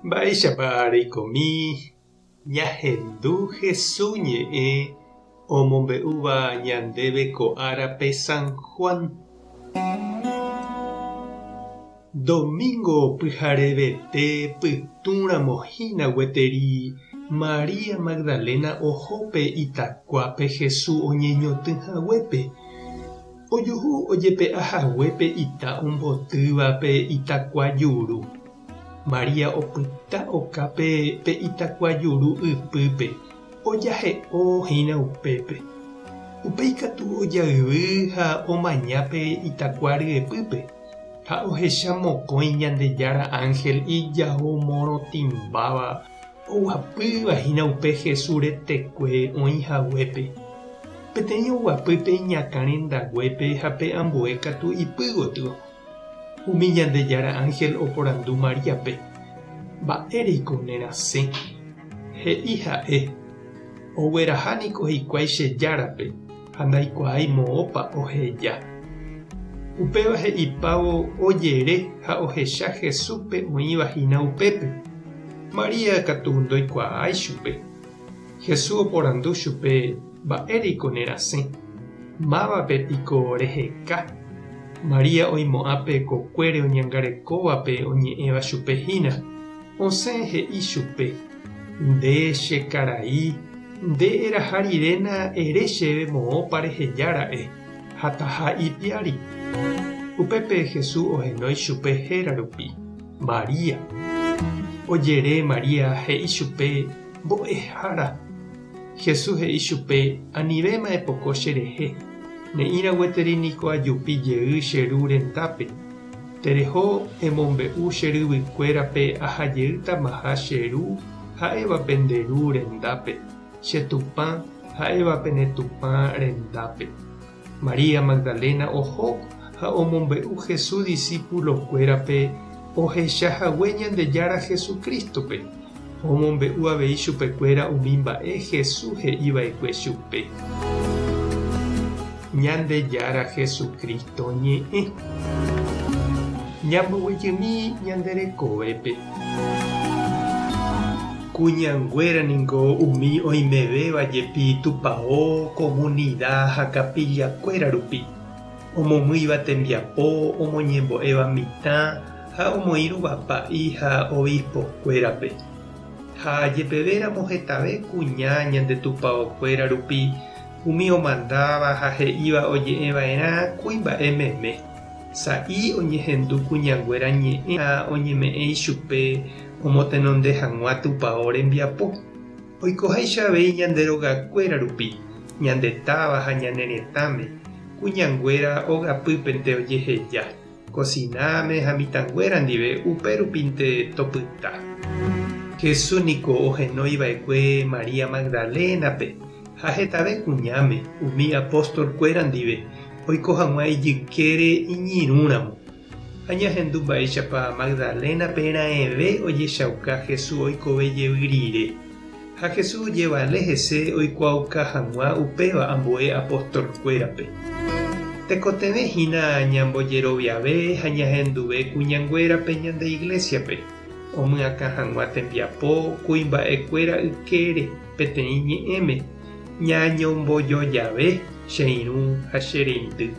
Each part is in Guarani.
Mba'éichapa reikomi ñahendu Hesu ñe'ẽ omombe'úva ñandéve ko árape San Juan? Domingo pyharevete pytũramo hína gueteri María Magdalena oho pe itakuápe Hesu oñeñotỹ haguépe. Ojuhu ojepe'a hague pe ita ombotýva pe itakua juru. María opyta okápe pe itakua juru ypýpe, ojahe'o hína upépe. Upéi katu ojayvy ha omaña pe itakua ryepýpe, ha ohecha mokõi Ñandejára ánhel ijao morotĩmbáva oguapýva hína upe Jesús retekue oĩ haguépe. Peteĩ oguapy pe iñakã rendaguépe ha pe ambue katu ipy gotyo. Umi Ñandejára ánhel oporandu Maríape, Mba'éreiko nerasẽ? He'i ha'e, Ogueraha niko hikuái che Járape ha ndaikuaái moõpa oheja. Upéva he'ipávo ojere ha ohecha Jesúspe oĩva hína upépe. María katu ndoikuaái chupe. Jesús oporandu chupe, Mba'éreiko nerasẽ? Mávape piko reheka? María oimo'ã pe kokuére oñangarekóvape oñe'ẽva chupe hína. Osẽ he'i chupe, Nde che karai, nde eraha riréna ere chéve moõpa reheja ra'e, ha taha ipiári. Upépe Jesús ohenói chupe héra rupi, María. Ojere María he'i chupe, Mbo'ehára! Jesús he'i chupe, Anivéma epoko cherehe, ne'ĩra gueteri niko ajupi jey che Ru rendápe. Tereho emombe'u che ryvykuérape aha jeýtamaha che Ru ha'éva pende Ru rendápe, che Tupã ha'éva pene Tupã rendápe. María Magdalena oho ha omombe'u Jesús disípulokuérape ohecha hague Ñandejára Jesucrístope. Omombe'u avei chupekuéra umi mba'e Jesús he'i va'ekue chupe. Ñandejára Jesucristo ñe'ẽ. Ñamboguejymi ñande rekovépe. Kuñanguéra ningo umi oimevéva jepi tupao, komunida ha kapillakuéra rupi, omomýiva tembiapo, omoñembo'éva mitã ha omoĩrũva pa'i ha obispokuérape. Ha jepevéramo hetave kuña ñande tupaokuéra rupi umi omandáva ha he'íva oje'eva'erã kuimba'e meme. Sa'i oñehendu kuñanguéra ñe'ẽ ha oñeme'ẽ ichupe omotenonde hag̃ua tupao rembiapo. Oikoháicha avei ñande rogakuéra rupi, ñande táva ha ñane retãme, kuñanguéra ogapýpente ojeheja, kosináme ha mitãnguéra ndive upérupinte topyta. Jesús niko ohenói va'ekue María Magdalénape ha hetave kuñáme umi apóstol-kuéra ndive oiko hag̃ua ijykére iñirũramo. Ha ñahendu mba'éichapa Magdalénape raẽve ojechauka Jesús oikove jey rire. Ha Jesús ojevale hese oikuaauka hag̃ua upéva ambue apostolkuérape. Tekotevẽ hína ñambojeroviave ha ñahenduve kuñanguérape ñande iglésiape, omyakã hag̃ua tembiapo kuimba'ekuéra ykére peteĩ ñe'ẽme, ñañombojojave che irũ ha che reindy.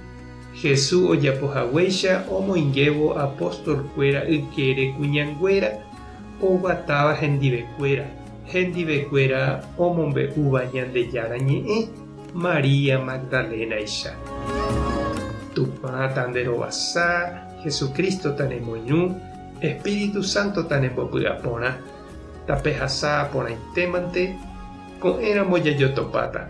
Jesús ojapo haguéicha omoingévo apóstol-kuéra ykére kuñanguéra oguatáva hendivekuéra, hendivekuéra omombe'úva Ñandejára Ñe'ẽ María Magdalénaicha. Tupã tanderovasa, Jesucristo tanemoirũ, Espíritu Santo tanembopy'aporã, tapehasa porãitémante, ko'ẽramo jajotopáta.